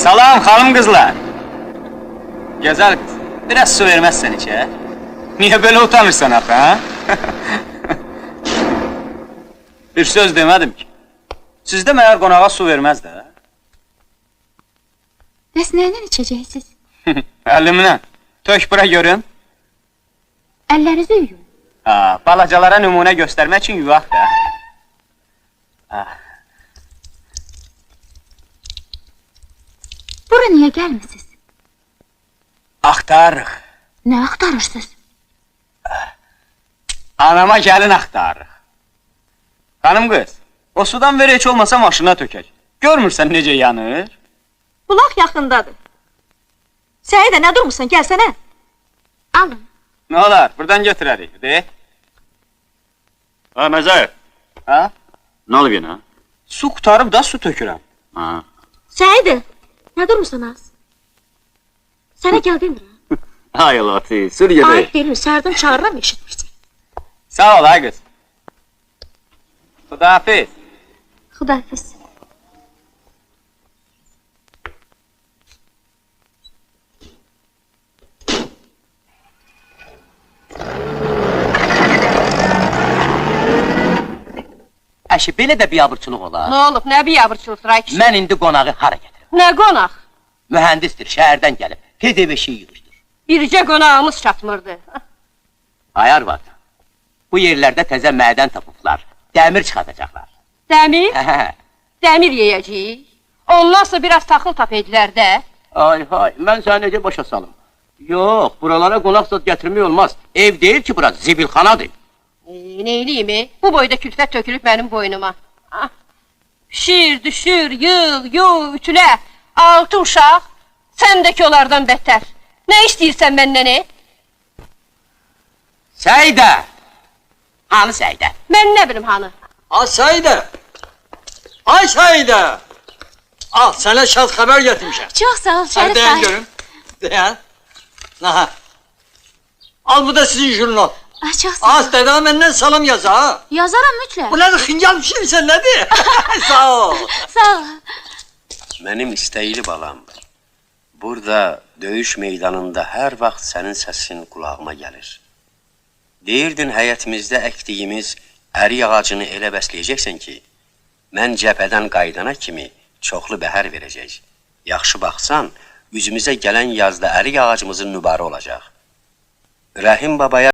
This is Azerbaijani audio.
Salam xanım qızlar. Gözəl qız, biraz su verməzsən içə? Niyə belə utanırsan axı, ha? Bir söz demədim ki. Sizdə məyər qonağa su verməz də? Bəs nə ilə içəcəksiniz? Əlimlə. Tök bura görüm. Əllərinizi yuyun. Ha, balacalara nümunə göstərmək üçün yuyaq da. Ha. Bura niyə gəlmisiniz? Axtarırıq. Nə axtarırsınız? Anama gəlin axtarırıq. Xanım qız, o sudan ver heç olmasa maşına tökək. Görmürsən necə yanır? Bulaq yaxındadır. Səidə nə durmusan, gəlsənə. Alın. Nə olar, buradan götürərik, de. Ha Məzahir, Ha? nə olub yenə? Su qurtarıb da su tökürəm. Ha. Səidə, nə durmusan az? Sənə gəl demirəm. Ay Allah, sür Ayıb deyilmi, səhərdən çağırıram, eşitmirsən. Sağ ol ay qız. Xudahafiz. Xudahafiz. Əşi, belə də biabırçılıq olar. Nə olub, nə biabırçılıqdır ay kişi? Mən indi qonağı hara gətirim? Nə qonaq? Mühəndisdir, şəhərdən gəlib. Tez ev eşiyi yığışdır. Bircə qonağımız çatmırdı. Ay arvad, bu yerlərdə təzə mədən tapıblar. Dəmir çıxardacaqlar. Dəmir? Hə, Dəmir yeyəcəyik. Onlarsa biraz taxıl tapaydılar də. Ay hay, mən səni necə başa salım? Yox, buralara qonaq zad gətirmək olmaz. Ev deyil ki, bura zibilxanadır. Neyliyim? Bu boyda külfət tökülüb mənim boynuma. Ah. Pişir, düşür, yığ, yu, ütülə. 6 uşaq. Sən də ki onlardan bətər. Nə istəyirsən məndən? Səidə! Hanı Səidə? Mən nə bilim hanı? Ay Səidə! Ay Səidə! Al, sənə şad xəbər gətirmişəm. Çox sağ ol Şərif Dayan dayı. görüm. Dayan. Aha. Al bu da sizin jurnal. Ah, çox sağ ol. Az dədə məndən salam yaz ha. Yazaram mütləq. Bu nədir, xingal pişirmisən, nədir? Sağ ol. Sağ ol. Mənim istəkli balam, burada döyüş meydanında hər vaxt sənin səsin qulağıma gəlir. Deyirdin həyətimizdə əkdiyimiz ərik ağacını elə bəsləyəcəksən ki, mən cəbhədən qayıdana kimi çoxlu bəhər verəcək. Yaxşı baxsan, üzümüzə gələn yazda ərik ağacımızın mübarək olacaq. Rəhim babaya